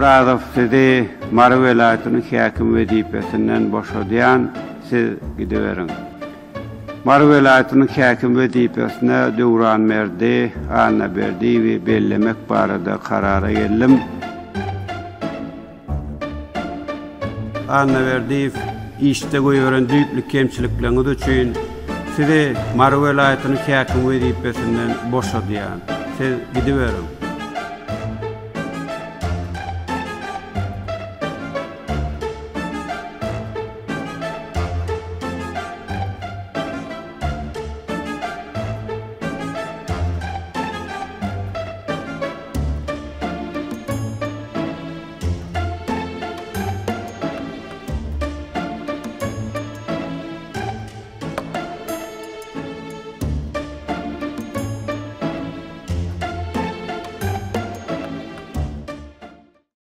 Orazow sizi Mary welaýatynyň häkimi wezipesinden boşadýan, siz gidiberiň. Mary welaýatynyň häkimi wezipesine Döwranberdi Annaberdiýewi bellemek barada karara geldim. Annaberdiýew, işde goýberen düýpli kemçilikleriňiz üçin Sizi Mary welaýatynyň häkimi wezipesinden boşadýan. Siz gidiberiň.